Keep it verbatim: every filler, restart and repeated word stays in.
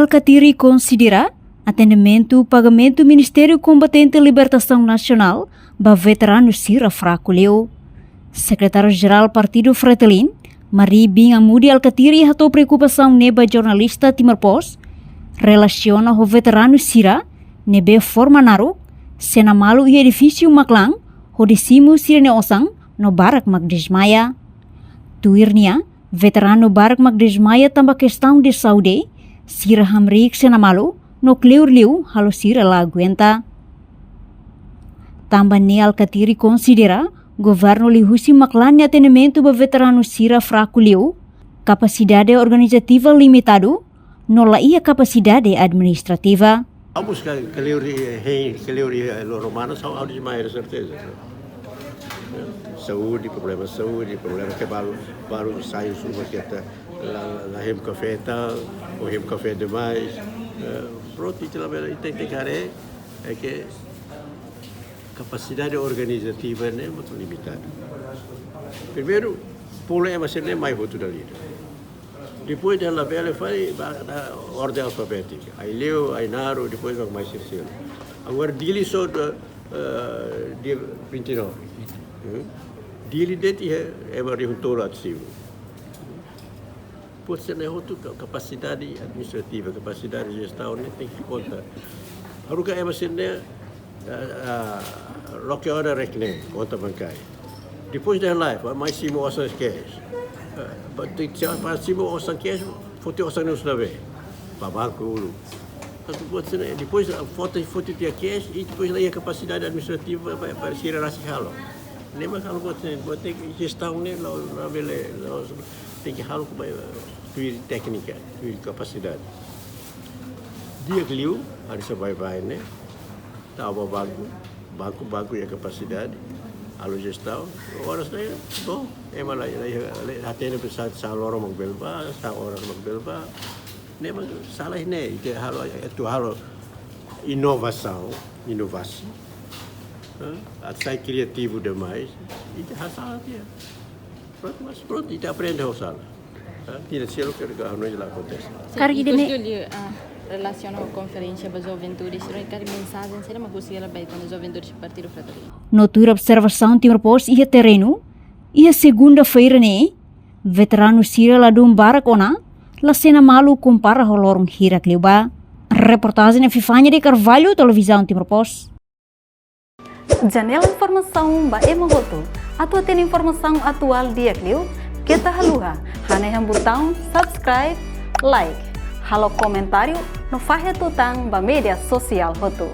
Alkatiri konsidera atendimentu pagamentu Ministériu Kombatente Libertasaun Nasionál ba veteranu sira fraku liu. Sekretáriu-Jerál Partidu Fretilin, Mari Bin Amudi Alkatiri hato'o preokupasaun ne'e ba jornalista Timor Post, relasiona ho veteranu sira ne'ebé forma naruk, sei iha malu iha edifísiu Maklan, hodi simu sira-nia osan no barak mak dezmaia. Tuir nia, veteranu barak mak dezmaia tanba kestaun de saúde, sira hamriik sei iha malu, no kleur liu halo sira la aguenta. Tanba ne'e Alkatiri konsidera governu liuhusi Maklan nia atendimentu ba veteranu sira fraku liu, kapasidade organizativa limitadu, no la iha kapasidade administrativa. Ha'u buska kleur iha, kleur iha loron manas, ha'u, ha'u dezmaia, serteza. Saúde, problema saúde, problema ke balu, balu sai husi uma keta la, la, la hemu kafé, ou hemu kafé demais. Eh, prontu, ita labele, ita tenke haree, é ke kapasidade organizativa ne'e mak limitadu. Primeiru, pulu ema sira-ne'e mai hotu dala ida. Depois de labele fali ba, ba ordem alfabética. Aileu, Ainaro, depois mak mai sira seluk. Agora Dili só da, eh, dia vinte e nove. Hmm? Dili de'it iha ema rihun tolu atus simu. Buat sira-ne'e hotu ka-, kapasidade administrativa, kapasidade jestaun ne'e tenke konta. Haruka ema sira-ne'e, ah, ah, loke ona rekne, konta bankária. Depois de live, mai simu osan cash. Ah, ba, te, se ba simu osan cash, foti osan ne'e husi ne'ebé? Ba banku uluk. Entaun buat sira-ne'e, depois, ah, foti, foti tiha cash, i depois la iha kapasidade administrativa ba, ba, ba sira rasik halo. Ne'e mak halo buat sira-ne'e, buat tenke jestaun ne'e, la, labele, la, tenke halo ba, eh, tuir téknika, tuir kapasidade. Di'ak liu, haree sá baibain ne'e, tau ba banku, banku, banku iha kapasidade, halo jestaun, oras ne'e, bom, ema la, la, la, la hatene ba sá, sá loron mak bele bá, sá oras mak bele bá, ne'e mak sala ne'e, ita halo, atu halo inovasaun, inovasi, eh, atu sai kriativu demais, ita hasala tiha. Prontu, mas prontu, ita aprende ho sala. Ah, ita sei loke katak hanoin la akontese. Karik ida-ne'e, Julio, ah, relasiona ho konferénsia ba juventude, sira karik mensajen saida mak husi ela ba kona juventude Partidu Fretilin. No tuir observasaun Timor Post iha terrenu, iha segunda-feira ne'e, veteranu sira ladún barak ona, la sei iha malu kompara ho loron hirak liubá. Reportajen Epifania de Carvalho, Televizaun Timor Post. Janela informasaun ba ema hotu. Atu hatene informasaun atuál di'ak liu, keta haluha hanehan butaun subscribe, like, halo komentáriu no fahe tutan ba média sosiál hotu.